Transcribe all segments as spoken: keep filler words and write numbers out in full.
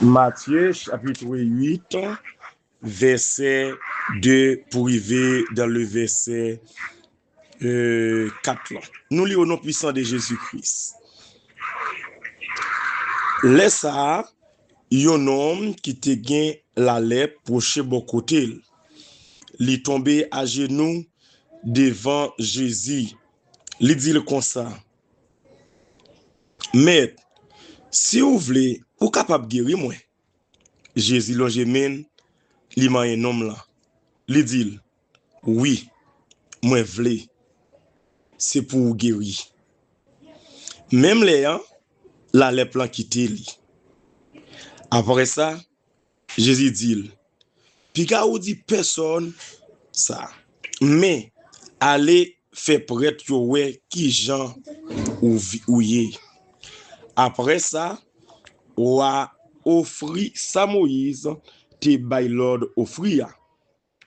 Matye, chapit uit, vèsè de pou rive dan le vèsè, euh, kat lan. Nou li o non pwisan de Jezi Kris. Lè sa a, yon nonm ki te gen lalèp pwoche bò kote l. Li tonbe ajenou devan Jezi. Li di l konsa, Mèt, si w vle, ou kapab geri mwen. Jezi lonje men l, li manyen nonm lan. Li di l, Wi, mwen vle. Se pou w geri. Menm lè an, lalèp lan kite li. Apre sa, Jezi di l, Piga ou di pèsonn sa, men ale fè prèt yo wè kijan ou, vi- ou ye. Apre sa, w a ofri sa Moyiz te bay lòd ofri a.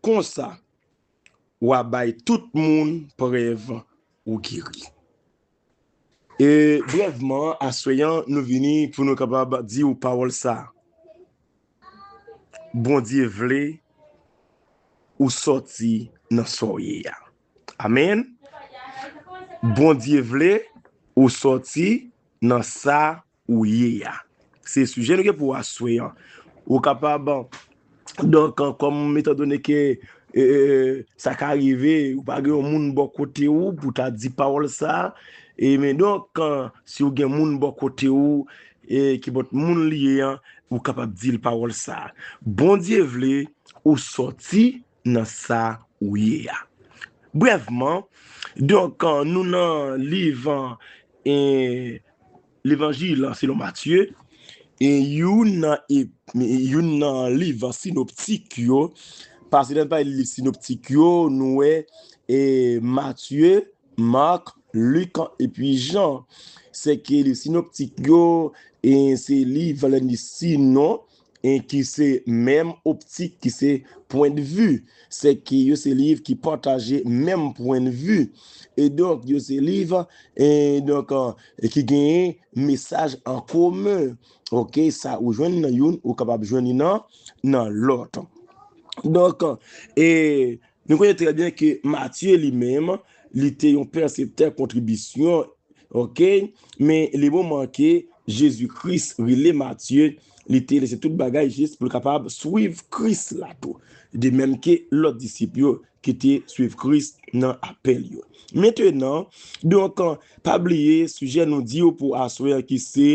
Konsa, w a bay tout moun prèv ou geri. E brèvman, aswè an, nou vini pou nou kapab di w pawòl sa a. Bondye vle ou sòti nan sa w ye a. Amèn. Bondye vle ou sòti nan sa ou ye a. Se sijè nou gen pou aswè an. Ou kapab, donk, kòm etandone ke, e, e, e, sa ka rive, ou pa gen yon moun bò kote ou pou ta di pawòl sa, e men donk, si w gen moun bò kote ou, e ki bòt moun li ye an, ou kapab di l pawòl sa. Bondye vle ou sòti nan sa ou ye a. Brèvman, donk, nou nan liv, e, Levanjil selon Matye, e youn nan, e, youn nan liv sinoptik yo, paske lè n pale de liv sinoptik yo, nou wè, e, Matye, Mak, Lik, epi Jan. Se ke liv sinoptik yo, e, se liv, lè n di sinon, e ki se menm optik, ki se pwendvi. Se ke yo se liv ki pataje menm pwendvi. E donk, yo se liv, e donk, e ki genyen mesaj an komen. Oke, sa ou jwenn nan youn, ou kapab jwenn li nan, nan lòt. Donk, e nou konnen trè byen ke Matye li menm, li te yon pèseptè kontribisyon, oke? Men le moman ke Jezi Kris rele Matye, li te lese tout bagay jis pou l kapab swiv Kris la tou. De menm ke lòt disip yo ki te swiv Kris nan apèl yo. Mentenan, donk, pa bliye sijè nou di w pou aswè an ki se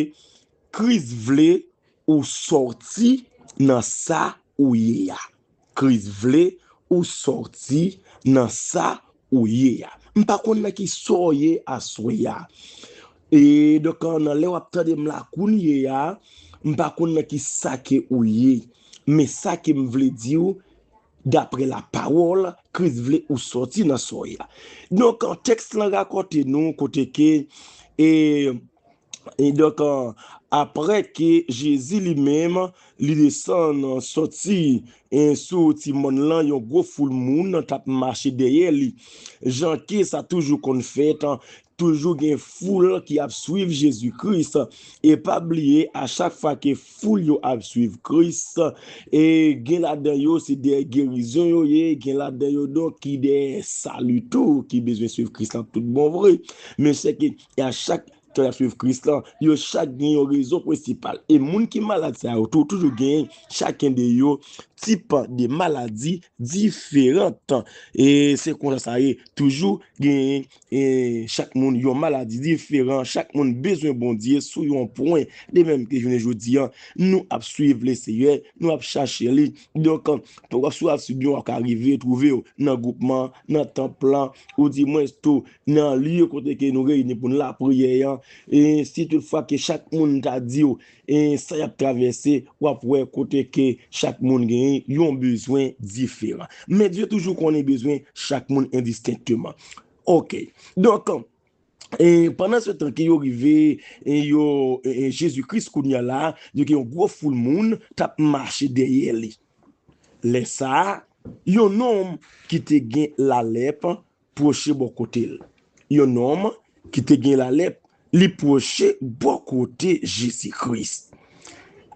Kris vle ou sòti nan sa ou ye a. Kris vle ou sòti nan sa ou ye a. M pa konn nan ki sa w ye aswè a. E donk, nan lè w ap tande m la kounye a, m pa konn nan ki sa ke ou ye. Men sa ke m vle di w, daprè lapawòl, Kris vle ou sòti nan sa w ye a. Donk, tèks lan rakonte nou kote ke, e, e donk, apre ke Jezi li menm, li desann, sòti, e, sou ti mòn lan, yon gwo foul moun t ap mache dèyè li. Jan ke sa toujou konn fèt, toujou gen foul ki ap swiv Jezi Kris. E pa bliye, a chak fwa ke foul yo ap swiv Kris, e gen ladan yo, se dèyè gerizon yo ye, gen ladan yo, donk, ki dèyè sali tou, ki bezwen swiv Kris lan tout bon vre. Men se ke, e a chak tan y ap swiv Kris lan, yo chak gen yon rezon prensipal. E moun ki malad sa yo tou, toujou gen, chaken de yo, tip de maladi diferan. E se konsa sa ye, toujou gen, e, chak moun yon maladi diferan, chak moun bezwen Bondye sou yon pwen. De menm ke jounen jodi a, nou ap swiv Leseyè, nou ap chache li. Donk, w ap sou ap swiv, w ap ka rive twouve w nan gwoupman, nan tanp lan, ou di mwens tou, nan lye kote ke nou reyini pou n lapriyè an. E si toutfwa ke chak moun ta di w, e sa y ap travèse, w ap wè kote ke chak moun genyen yon bezwen diferan. Men Dye toujou konnen bezwen chak moun endistenkteman. Oke. Donk, e pandan se tan ke yo rive, e yo, e, e Jezi Kris kounye a la, yo gen yon gwo foul moun t ap mache dèyè li. Lè sa a, yon nonm ki te gen lalèp pwoche bò kote l. Yon nonm ki te gen lalèp, li pwoche bò kote Jezi Kris.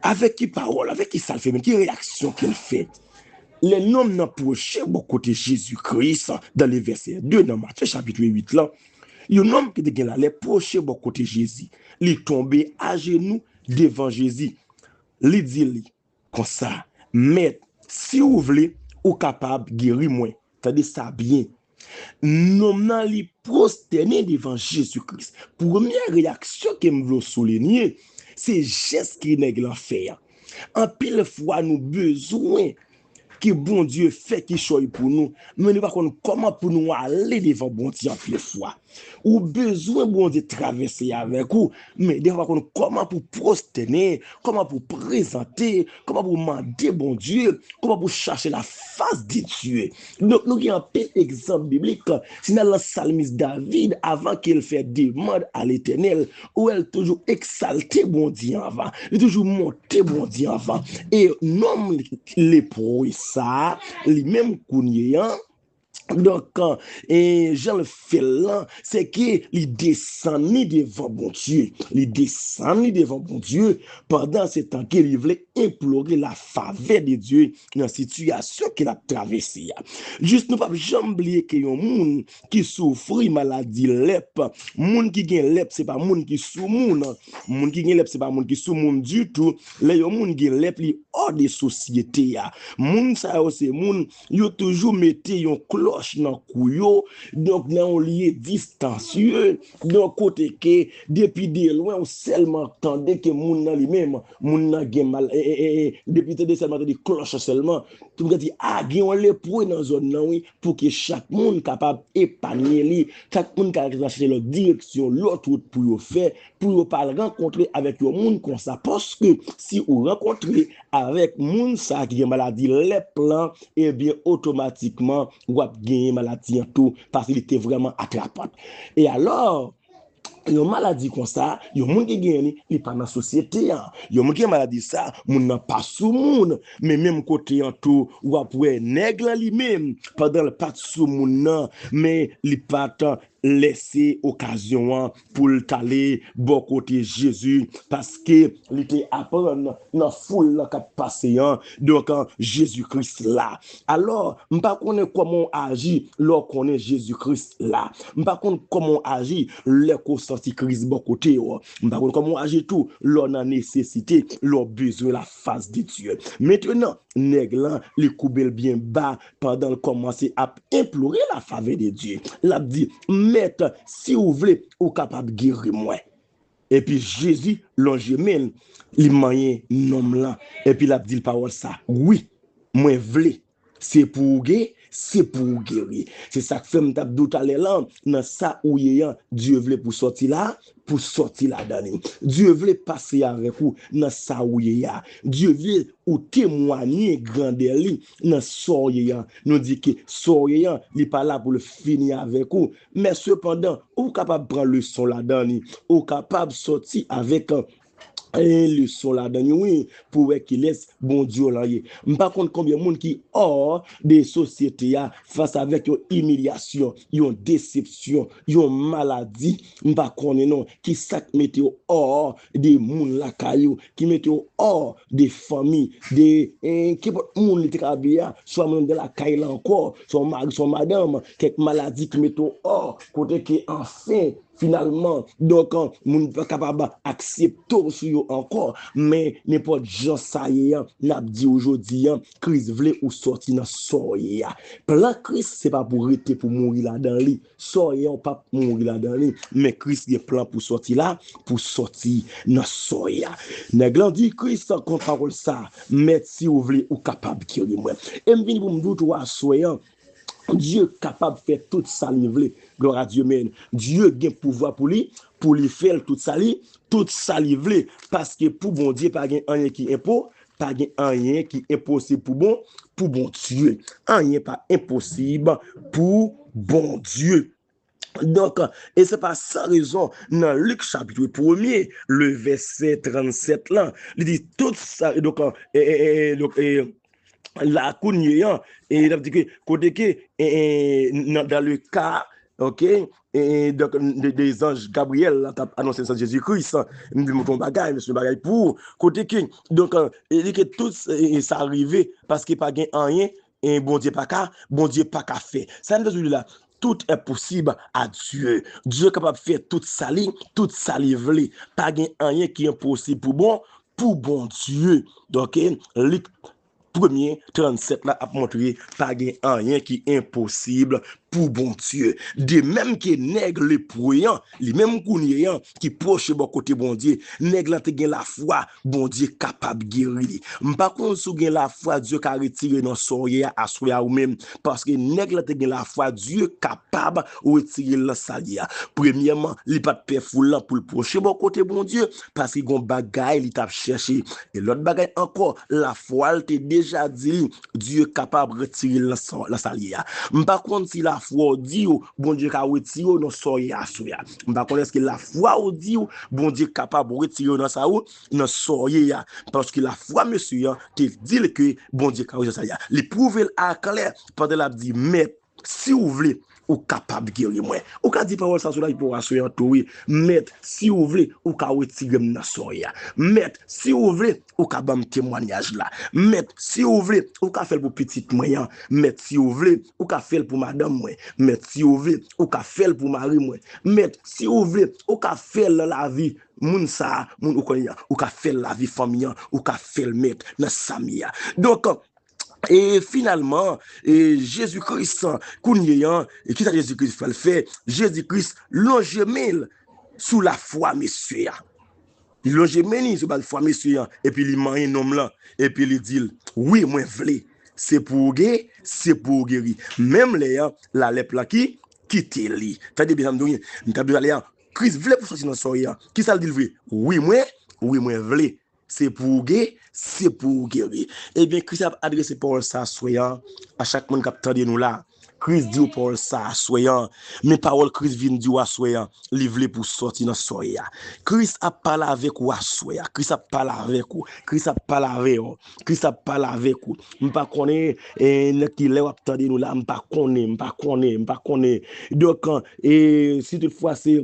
Avèk ki pawòl, avèk ki sa l fè menm, ki reyaksyon ke l fè? Lè nonm nan pwoche bò kote Jezi Kris, dans le verset deux, nan Matye chapit uit lan, yon nonm ki te gen lalèp pwoche bò kote Jezi. Li tonbe ajenou devan Jezi. Li di li konsa, Mèt, si w vle, ou kapab geri mwen. Tande sa byen. Nonm nan li pwostène devan Jezi Kris. Premye reyaksyon ke m vle w soulinye, se jès ke nèg lan fè a. Anpil fwa nou bezwen ke Bondye fè kichòy pou nou, men nou pa konn kòman pou nou ale devan Bondye anpil fwa. Ou bezwen Bondye travèse avèk ou, men defwa pa konn kòman pou pwostène, kòman pou prezante, kòman pou mande Bondye, kòman pou chache la face de Dieu. Donk, nou gen anpil egzanp biblik. Si n al nan salmis David, avan ke l fè demann a Letènèl, ou wè l toujou egzalte Bondye anvan. Li toujou monte Bondye anvan. E nonm lepre sa, li menm kounye a, donk, e jan l fè l lan, se ke li desann li devan Bondye. Li desann li devan Bondye pandan se tan ke li vle enplore lafavè de Dye nan sitiyasyon ke l ap travèse a. Jis nou p ap janm bliye ke yon moun ki soufri maladi lèp, moun ki gen lèp, se pa moun ki sou moun. Moun ki gen lèp, se pa moun ki sou moun ditou. Lè yon moun gen lèp, li hors de sosyete a. Moun sa yo se moun, yo toujou mete yon klòch nan kou yo, donk nan yon lye distansye, donk kote ke depi de lwen ou sèlman tande ke moun nan li menm, moun nan gen mal, e, e, e, e, depi tande sèlman tande klòch sèlman, tout moun ka di, a, gen yon lepre nan zòn nan wi, pou ke chak moun kapab epanye li, chak moun ka chache lòt direksyon, lòt wout pou yo fè, pou yo pa al rankontre avèk yon moun konsa. Paske si ou rankontre avèk moun sa ki gen maladi lèp lan, ebyen, otomatikman, w ap genyen maladi an tou, paske li te vrèman atrapan. E alò, yon maladi konsa, yon moun ki genyen li, li pa nan sosyete an. Yon moun ki gen maladi sa, moun nan pa sou moun. Men menm kote an tou, w ap wè nèg lan li menm, pandan l pa t sou moun nan, men li pa t lese okazyon an pou l t ale bò kote Jezi, paske li te aprann nan foul lan k ap pase an, donk, an, Jezi Kris la. Alò, m pa konnen kòman w aji lè w konnen Jezi Kris la. M pa konn kòman w aji lè ke w santi kriz bò kote w. M pa konn kòman w aji tou lè w nan nesesite, lè w bezwen la face de Dieu. Mentenan, nèg lan, li koube l byen ba pandan l kòmanse ap enplore lafavè de Dye. L ap di, Mèt, si w vle, ou kapab geri mwen. Epi Jezi lonje men l, li manyen nonm lan. Epi l ap di l pawòl sa, wi, mwen vle. Se pou ou ge, se pou ou geri. Se sa k fè m t ap di w talè lan, nan sa ou ye an, Dye vle pou sòti la, pou sòti ladan li. Dye vle pase avèk ou nan sa ou ye a. Dye vle ou temwanye grandè li nan sa w ye an. Nou di ke sa w ye an, li pa la pou l fini avèk ou. Men sepandan, ou kapab pran leson ladan li. Ou kapab sòti avèk, e, leson ladan li, wi, pou wè kilès Bondye w lan ye. M pa konn konbyen moun ki hors de sosyete a, fas avèk yon imilyasyon, yon desepsyon, yon maladi. M pa konnen non, ki sa k mete w hors de moun lakay ou, ki mete w hors de fanmi, de, e, kenpòt moun li te ka viv a, swa menm de lakay la ankò, swa yon mari, swa yon madanm, kèk maladi ki mete w hors, kote ke anfen, finalman, donk, an, moun pa kapab aksepte w sou yo ankò, men nenpòt jan sa ye an, n ap di w jodi an, Kris vle ou sòti nan sa w ye a. Plan Kris, se pa pou rete pou mouri ladan li. Sa w ye a, w p ap mouri ladan li, men Kris gen plan pou sòti la, pou sòti nan sa w ye a. Nèg lan di Kris, kont pawòl sa, Mèt, si w vle, ou kapab geri mwen. E m vini pou m di w tou aswè an, Dye kapab fè tout sa li vle. Glwa a Dye, men Dye gen pouvwa pou li, pou li fè l tout sa li, tout sa li vle. Paske pou Bondye, pa gen anyen ki enpo, pa gen anyen ki enposib pou bon, pou Bondye. Anyen pa enposib pou Bondye. Donk, e se pa san rezon, nan Lik chapit premye, le vèsè trannsèt lan, li di tout sa, donk, e, e, e, e, donk, e, la kounye an, e l ap di ke kote ke, e, e, nan, dans le cas, ok? E, e, donk, de, de zanj Gabriyèl la t ap anonse nesans Jezi Kris, m di m yon bagay, mesye, yon bagay pou ou. Kote ke, donk, e, li ke tout, e, e, sa rive, paske pa gen anyen, e, Bondye pa ka, Bondye pa ka fè. Sa m te di w la, tout est possible à Dieu. Dye kapab fè tout sa li, tout sa li vle. Pa gen anyen ki enposib pou bon, pou Bondye. Donk, Lik premye trannsèt la ap montre pa gen anyen ki enposib pou Bondye. De menm ke nèg lepre an, li menm kounye an, ki pwoche bò kote Bondye, nèg lan te gen lafwa, Bondye kapab geri li. M pa konn si w gen lafwa, Dye ka retire nan sa w ye a aswè a ou menm, paske nèg lan te gen lafwa, Dye kapab retire l nan sa l ye a. Premyèman, li pa t pè foul lan pou l pwoche bò kote Bondye, paske gon bagay li t ap chèche. E lòt bagay ankò, lafwa l te deja di li, Dye kapab retire l nan sa, nan sa l ye a. M pa konn si lafwa w di w, Bondye ka retire w nan sa w ye aswè a. M pa konn èske lafwa w di w, Bondye kapab retire w nan sa ou, nan sa w ye a. Paske lafwa mesye an te di l ke Bondye ka retire sa l ye a. Li pwouve l aklè pandan l ap di, Mèt, si w vle, ou kapab geri mwen. Ou ka di pawòl sa sou lavi pa w aswè an tou, wi. Mèt, si w vle, ou ka retire m nan sa w ye a. Mèt, si w vle, ou ka ban m temwayaj la. Mèt, si w vle, ou ka fè l pou pitit mwen an. Mèt, si w vle, ou ka fè l pou madanm mwen. Mèt, si w vle, ou ka fè l pou mari mwen. Mèt, si w vle, ou ka fè l nan lavi moun sa a, moun ou konnen an. Ou ka fè l lavi fanmi an. Ou ka fè l, Mèt, nan sa m ye a. Donk, e finalman, e Jezi Kris, kounye an, e kisa Jezi Kris pral fè? Jezi Kris lonje men l sou lafwa mesye a. Li lonje men li sou lafwa mesye an, epi li manyen nonm lan, epi li di l, Wi, mwen vle. Se pou ou ge, se pou ou geri. Menm lè an, lalèp lan ki kite li. Tande byen sa m di w, m t ap di w talè an, Kris vle pou soti nan sa w ye a. Kisa l di l vle? Wi, mwen, wi, mwen vle. Se pou ou ge, se pou ou geri. Ebyen, Kris ap adrese pawòl sa aswè an a chak moun k ap tande nou la. Kris di w pawòl sa aswè an. Men pawòl Kris vin di w aswè an, li vle pou w sòti nan sa w ye a. Kris ap pale avèk ou aswè a. Kris ap pale avèk ou. Kris ap pale avè w. Kris ap pale avèk ou. M pa konnen, e, nan ki lè w ap tande nou la. M pa konnen, m pa konnen, m pa konnen. Donk, e, si toutfwa se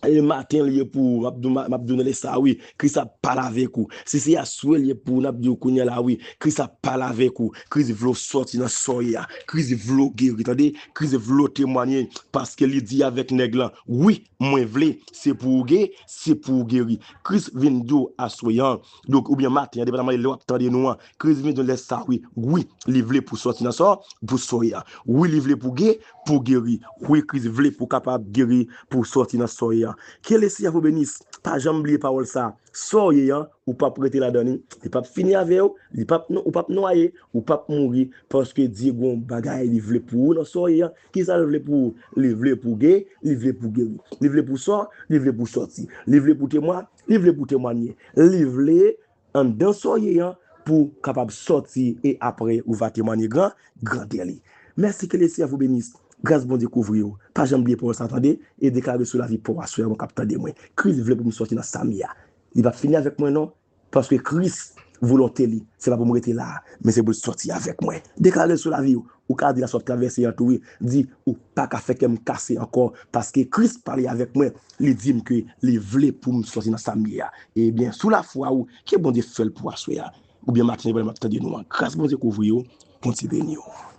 e maten l ye pou ou, m ap di w, m ap di w nan lè sa a, wi, Kris ap pale avèk ou. Si se aswè l ye pou ou, n ap di w kounye a la, wi, Kris ap pale avèk ou. Kris vle w sòti nan sa w ye a. Kris vle w geri, tande? Kris vle w temwanye, paske li di avèk nèg lan, wi, mwen vle, se pou ou ge, se pou ou geri. Kris vin di w aswè an, donk, oubyen maten an, depandaman de lè w ap tande nou an, Kris vin di w lè sa a, wi, wi, li vle pou w sòti nan sa, pou sa w ye a. Wi, li vle pou w ge, pou w geri. Wi, Kris vle pou w kapab geri, pou w sòti nan sa w ye a. Ke le Seyè vous bénisse. Pa janm bliye pawòl sa. Sa w ye an, ou p ap rete ladan li. Li p ap fini avè w, li p ap, ou p ap nwaye, ou p ap mouri, paske Dye gon bagay li vle pou ou nan sa w ye an. Kisa l vle pou ou? Li vle pou w ge, li vle pou w geri. Li vle pou w sò, li vle pou w sòti. Li vle pou w temwa, li vle pou w temwanye. Li vle anndan sa w ye an pou w kapab sòti e apre ou va temwanye gran, grandè li. Mèsi, ke le Seyè vous bénisse. Gras Bondye kouvri w. Pa janm bliye pawòl sa, tande, e deklare sou lavi pa w aswè a, mwen k ap tande mwen. Kris vle pou m sòti nan sa m ye a. Li p ap fini avèk mwen non, paske Kris, volonte li, se pa pou m rete la a, men se pou l sòti avèk mwen. Deklare l sou lavi w. Ou ka di la sa w ap travèse an tou, wi. Di, ou pa ka fè kè m kase ankò, paske Kris pale avèk mwen. Li di m ke li vle pou m sòti nan sa m ye a. Ebyen, sou lafwa ou, ke Bondye fè l pou aswè a. Oubyen maten, pandan m ap tande nou an. Gras Bondye kouvri w, Bondye beni w.